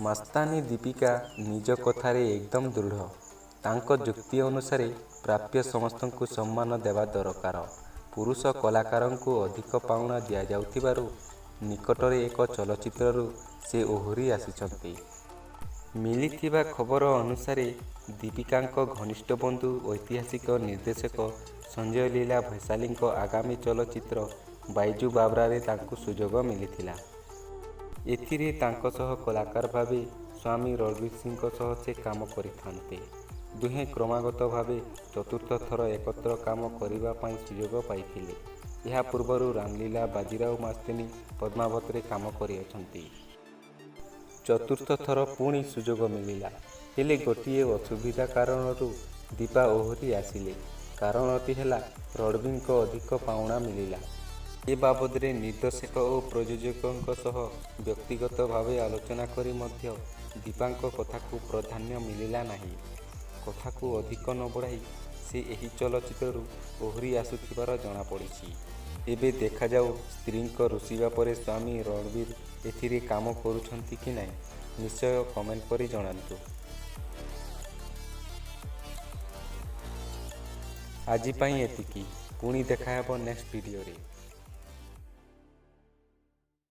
ମସ୍ତାନୀ ଦୀପିକା ନିଜ କଥାରେ ଏକଦମ୍ ଦୃଢ଼। ତାଙ୍କ ଯୁକ୍ତି ଅନୁସାରେ ପ୍ରାପ୍ୟ ସମସ୍ତଙ୍କୁ ସମ୍ମାନ ଦେବା ଦରକାର। ପୁରୁଷ କଳାକାରଙ୍କୁ ଅଧିକ ପାଉଣା ଦିଆଯାଉଥିବାରୁ ନିକଟରେ ଏକ ଚଳଚ୍ଚିତ୍ରରୁ ସେ ଓହରି ଆସିଛନ୍ତି। ମିଳିଥିବା ଖବର ଅନୁସାରେ ଦୀପିକାଙ୍କ ଘନିଷ୍ଠ ବନ୍ଧୁ ଐତିହାସିକ ନିର୍ଦ୍ଦେଶକ ସଞ୍ଜୟ ଲୀଳା ଭଂସାଲୀଙ୍କ ଆଗାମୀ ଚଳଚ୍ଚିତ୍ର ବୈଜୁ ବାବ୍ରାରେ ତାଙ୍କୁ ସୁଯୋଗ ମିଳିଥିଲା। ଏଥିରେ ତାଙ୍କ ସହ କଳାକାର ଭାବେ ସ୍ୱାମୀ ରଣବୀର ସିଂଙ୍କ ସହ ସେ କାମ କରିଥାନ୍ତେ। ଦୁହେଁ କ୍ରମାଗତ ଭାବେ ଚତୁର୍ଥ ଥର ଏକତ୍ର କାମ କରିବା ପାଇଁ ସୁଯୋଗ ପାଇଥିଲେ। ଏହା ପୂର୍ବରୁ ରାମଲୀଳା, ବାଜିରାଓ ମସ୍ତାନୀ, ପଦ୍ମାବତରେ କାମ କରିଛନ୍ତି। ଚତୁର୍ଥ ଥର ପୁଣି ସୁଯୋଗ ମିଳିଲା। ହେଲେ ଗୋଟିଏ ଅସୁବିଧା କାରଣରୁ ଦୀପା ଓହରି ଆସିଲେ। କାରଣଟି ହେଲା ରଣବୀରଙ୍କୁ ଅଧିକ ପାଉଣା ମିଳିଲା। ଏ ବାବଦରେ ନିର୍ଦ୍ଦେଶକ ଓ ପ୍ରଯୋଜକଙ୍କ ସହ ବ୍ୟକ୍ତିଗତ ଭାବେ ଆଲୋଚନା କରି ମଧ୍ୟ ଦୀପାଙ୍କ କଥାକୁ ପ୍ରାଧାନ୍ୟ ମିଳିଲା ନାହିଁ। କଥାକୁ ଅଧିକ ନ ବଢ଼ାଇ ସେ ଏହି ଚଳଚ୍ଚିତ୍ରରୁ ଓହରି ଆସିଥିବାର ଜଣାପଡ଼ିଛି। ଏବେ ଦେଖାଯାଉ ସ୍ତ୍ରୀଙ୍କ ରୁଷିବା ପରେ ସ୍ୱାମୀ ରଣବୀର ଏଥିରେ କାମ କରୁଛନ୍ତି କି ନାହିଁ। ନିଶ୍ଚୟ କମେଣ୍ଟ କରି ଜଣାନ୍ତୁ। ଆଜି ପାଇଁ ଏତିକି, ପୁଣି ଦେଖାହେବ ନେକ୍ସଟ ଭିଡିଓରେ।